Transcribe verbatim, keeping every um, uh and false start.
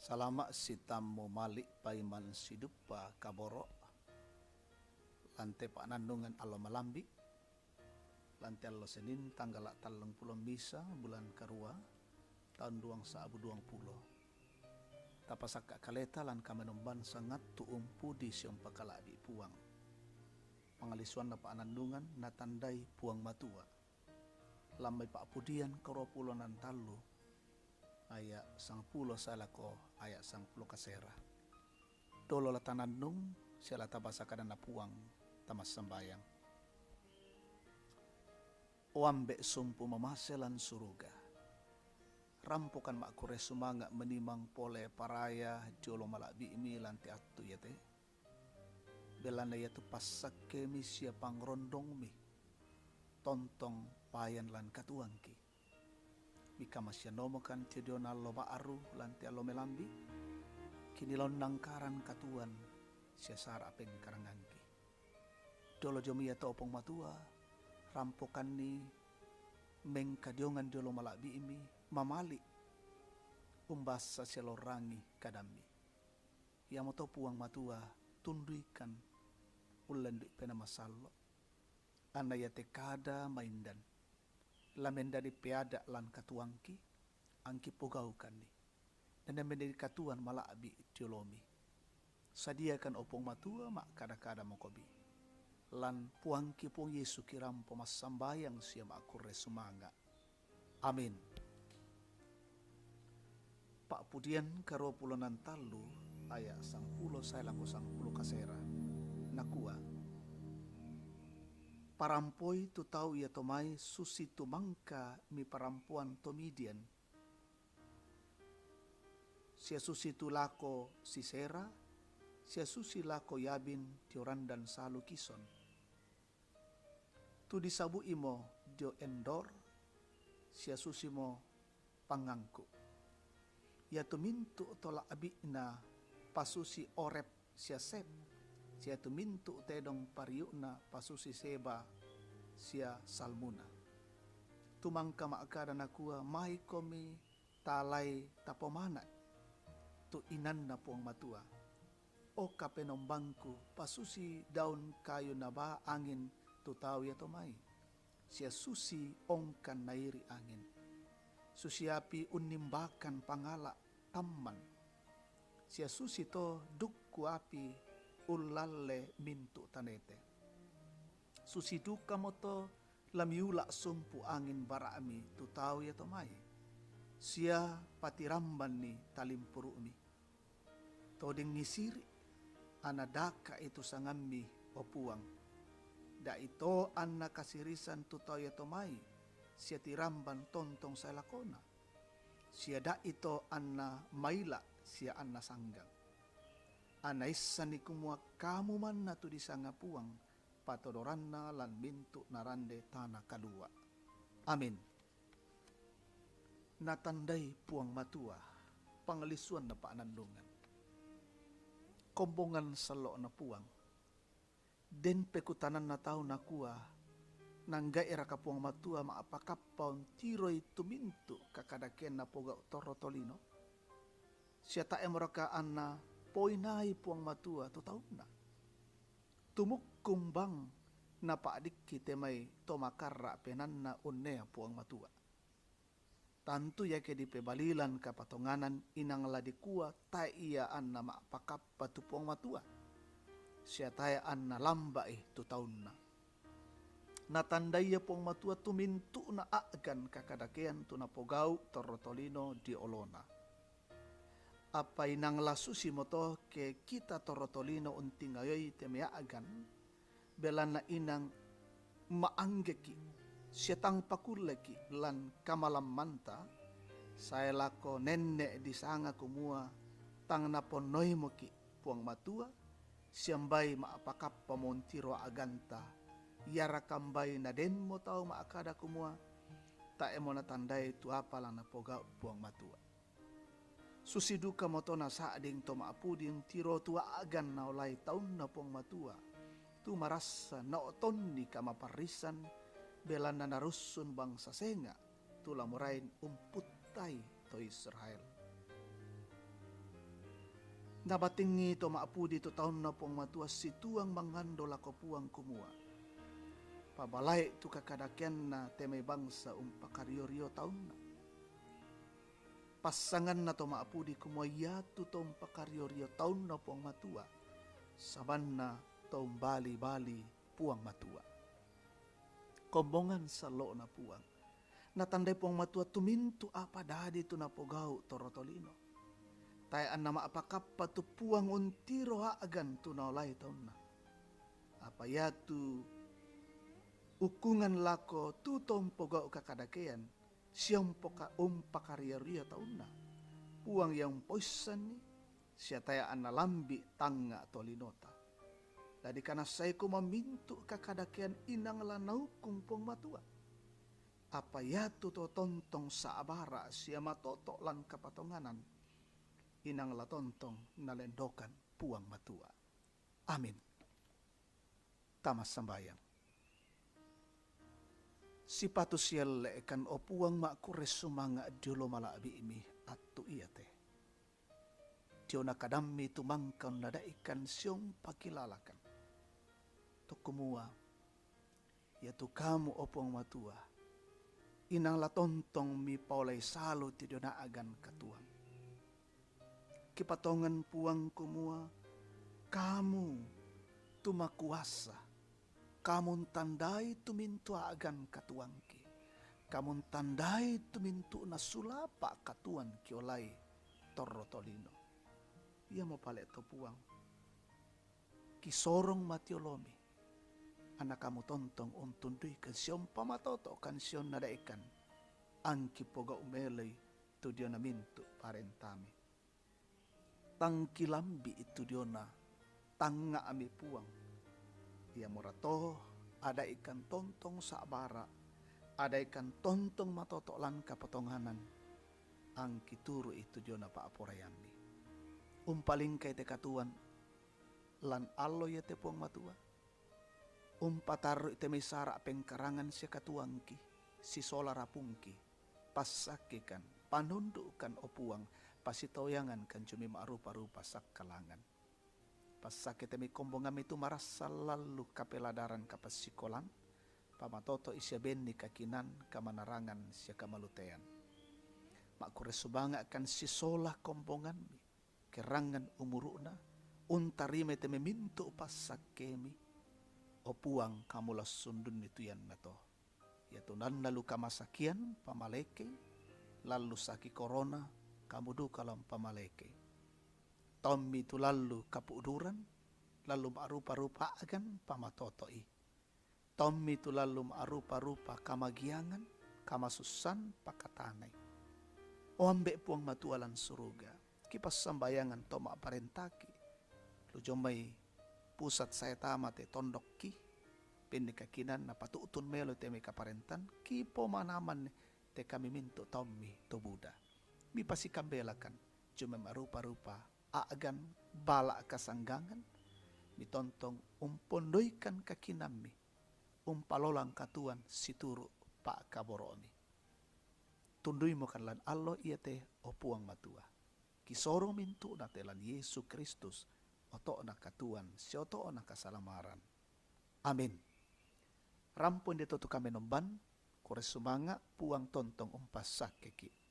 Salama' sitammu mali' paiman siduppa kaboro'. Lan te pa'nannungan allo malambi', lan te allo Senin tanggala' tallung pulo misa bulan karua taun duang sa'bu duang pulo. Tapasakka' kaleta lan kamenomban sangattu umpudi siompakala'bi' Puang. Pangalisuanna pa'nannungan natandai Puang Matua. Lan mai Pa'pudian karua pulo nan tallu, aya' sangpulo sae lako aya' sangpulo kasera. Dolo la tanannung sia la tabasa kadanNa Puang, tamassambayang. O Ambe' sumpu mamase lan suruga, rampokan ma'kurre sumanga' menimang pole paraya dio olo mala'bi'Mi lan te attu iate. Belanna iatu passakkemi sia pangrondongmi tontong payan lan katuangki. Mikamasean omokan te diona allo ba'ru lan te allo melambi', kini laon nangkaran katuoan sia sara' pengkarangangki. Dolo dio miato, o Puang Matua, rampokanni mengkadiongan dio olo mala'bi'Mi, mamali' umbassa sia lorangi kadamMi. Iamoto Puang Matua, tunduikan ullendu'i Penaa Masallo', anna iate kada maindan la mendadi peada' lan katuangki, angki pogaukanni, na mendadi katuoan mala'bi' dio oloMi. Sadiakan, o Puang Matua, ma'kada-kada mokobi. Lan Puangki Puang Yesu kirampo massambayang sia ma'kurre sumanga'. Amin. Pa'pudian karua pulo nan tallu aya' sangpulo sae lako sangpulo kasera, nakua, Parampoi tu tau iato mai susitu mangka miparampoan to Midian, sia susitu lako Sisera, sia susi lako Yabin dio randan salu Kison. Tu disabu'imo dio Endor, sia susimo pangngangku. Iatu mintu' to la'bi'na pasusi Oreb sia Zeb, sia tu mintu' tedong pariu'na pasusi Seba sia Salmuna. Tu mangka ma'kada nakua, Maikomi talai tapomana' tu inanNa Puang Matua. O Kapenombangku, pasusi daun kayu nabaa angin tu tau iato mai, sia susi ongkan nairi' angin. Susi api unnimbakan pangala' tamman, sia susito dukku api ullalle mintu' tanete. Susi dukamoto la miula' sumpu angin bara'mi tu tau iato mai, sia patirambanni talimpuru'mi. Toding ngisiri', anna daka'i tu sangammi, o Puang. Da'ito anna kasirisan tu tau iato mai, sia tiramban tontong sae lakona, sia da'ito anna maila' sia anna sanggang. Anna issanni kumua kamu manna tu disanga Puang, patodoranna lan mintu' narande tana kalua'. Amin. Natandai Puang Matua pangalisuanna pa'nannungan. Kombongan sallo'na Puang. Den pekutananna tau nakua, Nangga'iraka Puang Matua ma'pakappa untiroi tu mintu' kakadakean napogau' torro tolino? Sia tae'moraka anna poinai Puang Matua tu taunna? Tumukkung bang napa'dikki te mai to makarra' penaanna unnea Puang Matua. Tantu iake dipebalilan kapatonganan inang la dikua tae' ia anna ma'pakappa tu Puang Matua, sia tae' anna lamba'i tu taunna. Natandai ia Puang Matua tu mintu'na a'gan kakadakean tu napogau' torro tolino dio olona. Apa inang la susimoto ke kita torro tolino untingayoi te mai a'gan, belanna inang ma'anggeki' sia tang pakulleki' lan kamalammanta, sae lako nenne' disanga kumua tang naponnoimoki' Puang Matua, sia mbai ma'pakappa montiro a'ganta, iaraka mbai nadenmo tau ma'kada kumua, tae'mo natandai tu apa la napogau' Puang Matua. Susi dukamoto nasa'ding to ma'pudi untiro tu a'gan naolai taunna Puang Matua, tu marassa nao'tonni kamaparrisan, belanna narussun bangsa senga' tu la morain umputtai to Israel. Nabatingi to ma'pudi tu taunna Puang Matua situang mangando lako Puang kumua, pabalai tu kakadakeanna te mai bangsa umpakario-rio taunna. Passanganna to ma'pudi kumua iatu to umpakario-rio taunna Puang Matua, sabanna to umbali-bali Puang Matua. Kombongan sallo'na Puang. Natandai Puang Matua tumintu apa dadi tu napogau torro tolino. Tae anna ma'pakappa tu Puang untiro a'gan tu naolai taunna. Apa iatu ukkungan lako tu to umpogau kakadakean, sia umpoka-, umpakario-rio taunna. Puang ia umpoissanni, sia tae anna lambi tangnga tolinota. Dadi kanassaiko mamintu kakadakean inang la naukung Puang Matua. Apa iatu to tontong sa'bara sia matoto lan kapatonganan, inang la tontong nalendokan Puang Matua. Amin. Tama sambayang. Sipatu sielle'kan, o Puang, ma'kurre sumanga' diolo mala'bi'mi attu iate. Diona kadammi tu mangka unnada'ikan sia umpakilalakan. Tokkumua, iatu kamu, o Puang Matua, inang la tontong mipaolai salu tu diona a'gan katuang. Kipatongan Puang kumua, kamu tu makuasa, kamu untandai tumintu a'gan katuangki, kamu untandai tumintu nasulapa katuan kiolai torro tolino. Iamo pale to Puang. Kisorong matiolomi, anna kamu tontong untunduikan sia umpamatotokan sia unnada'ikan, angki pogau meloi tu diona mintu parentami. Tangki lambi tu diona tangnga'mi Puang. Iamora to ada'ikan tontong sa'bara, ada'ikan tontong matoto lan kapatonganan, angki turu'i tu diona pa'poraiammi. Umpalingkai te katuan, lan allo iate Puang Matua. Umpatarru'i te mai sara' pengkarangan sia katuangki, sisola rapungki, passakkekan, panundu'kan, o Puang, pasitoyangankan jumi ma'rupa-rupa sakkalangan. Passakke te mai kombongammi tu marassa lallu kapeladaran kapassikolan, pamatoto'i sia benni kakinan, kamanarangan sia kamalutean. Ma'kurre sumanga'kan sisola kombongammi, kerangan umuru'na, untarimai te mai mintu passakkemi, o Puang, kamu la ussundunni tu iannato. Iatu nanna lu kamasakian pamalekei, lallu saki korona, kamu duka la umpamalekei. Taummi tu lallu kapu'duran, lallu ma'rupa-rupa a'gan pamatoto'i. Taummi tu lallu ma'rupa-rupa kamagiangan, kamasussan pakatanai. O Ambe' Puang Matua lan suruga, kipassambayangan to ma'parentaki. Lu jomai pusat sae tama te tondokki, benni kakinan napatu'tun melo te mai kaparentan, kipomanaman te kami mintu taummi to buda. Mipasikambelakan, jomai ma'rupa-rupa a'gan bala' kasanggangan, mitontong umpondoikan kakinammi, umpalolang katuan situru' pa'kaboro'mi. Tunduimokan lan allo iate, o Puang Matua. Kisorong mintu'na te lan Yesu Kristus, oto'na katuan sia oto'na kasalamaran. Amin. Rampo inde to tu kamenomban, kurre sumanga', Puang tontong umpassakkeki.